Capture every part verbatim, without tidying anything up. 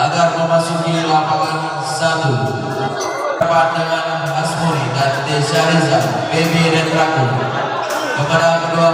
Agar memasuki lapangan satu. Depan dengan Hasmuri dan Desya Reza, B B dan Raku. Kepada kedua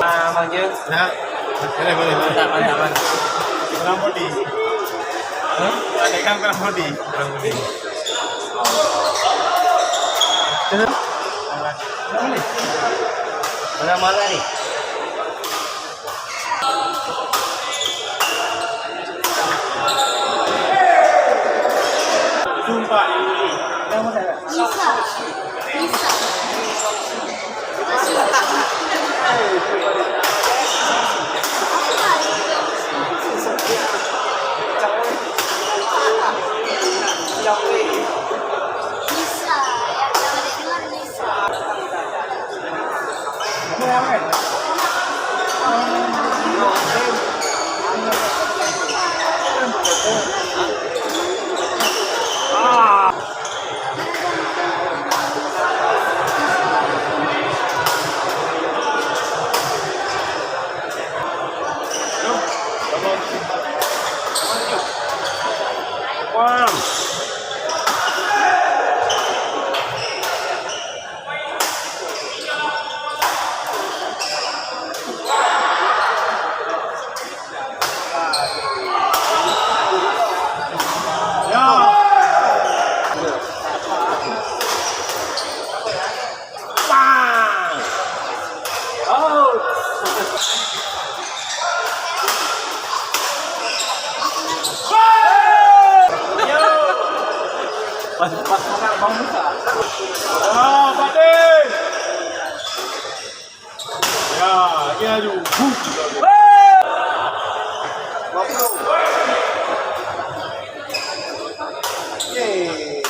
Ah, Bang Jeng. Ya. Boleh, boleh, boleh. Mantap, mantap, mantap. Kurang bodi. Hah? Ada kan kurang bodi. Kurang bodi. Mana, mana ni? Wah. Ya. Bang! Out! Yo! Pas, pas sangat Bang Musa. Ah, Fatih! Ya, ya, aduh. Huh! Yeay.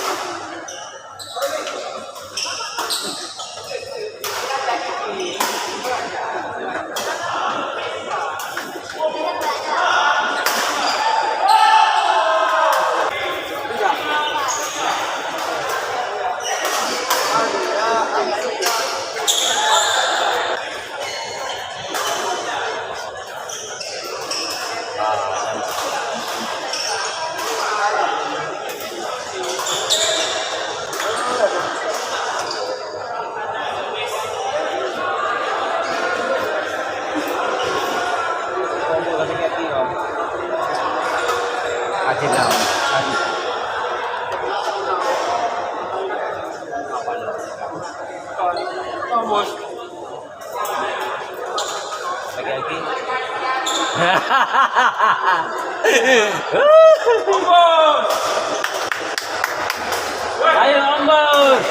Lagi-lagi. Om Bos! Ayo, Om Bos!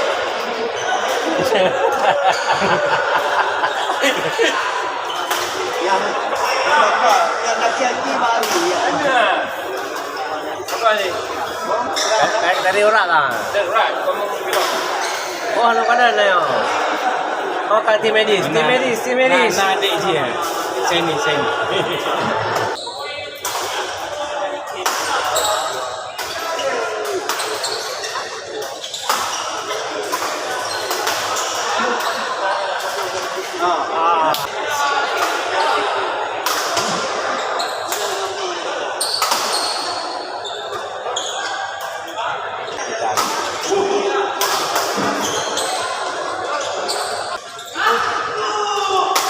Yang, yang laki-laki baru, ya. Ada. Apa ni? Dari, dari urat lah. Dari urat, kamu bilang. Oh, anak padan lah, ya. Oh, kat tim medis, tim medis, tim medis. Nah, nah, adik dia. Sini, sini.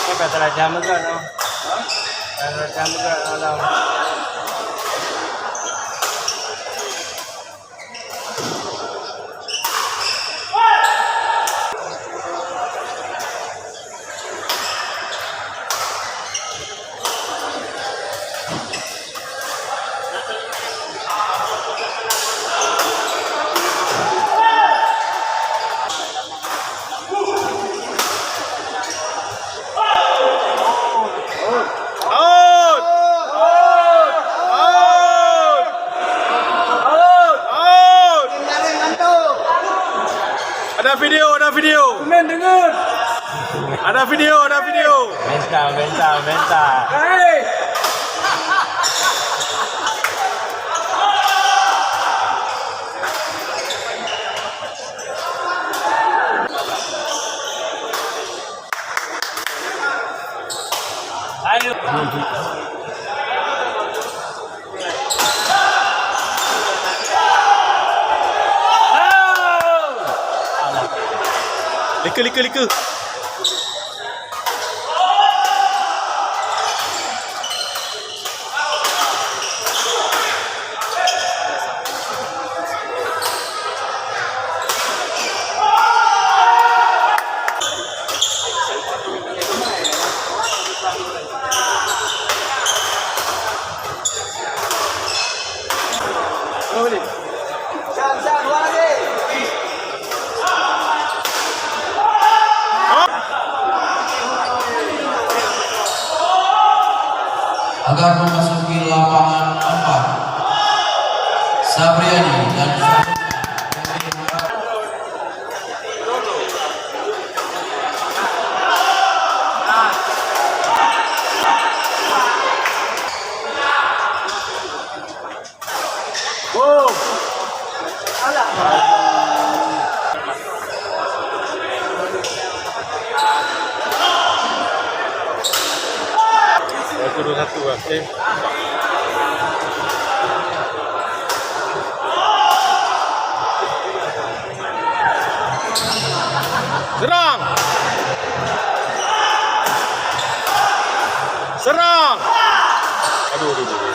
Ini pakai terajam juga, no. Pakai terajam juga, no. Out! Out! Out! Out! Out! Ada video, ada video. Pemain dengar. Ada video, ada video. Mental, mental, mental. Hei! Ayo. Like, like, like. Akan memasuki lapangan empat, Sabriani dan Sabrina. Satu dua satu lah, eh. Serang! Serang! Aduh, aduh, aduh.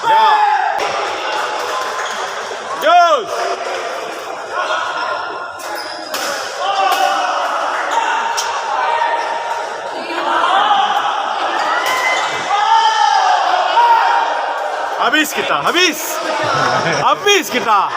Ya. Jus! Habis kita, habis! Habis kita!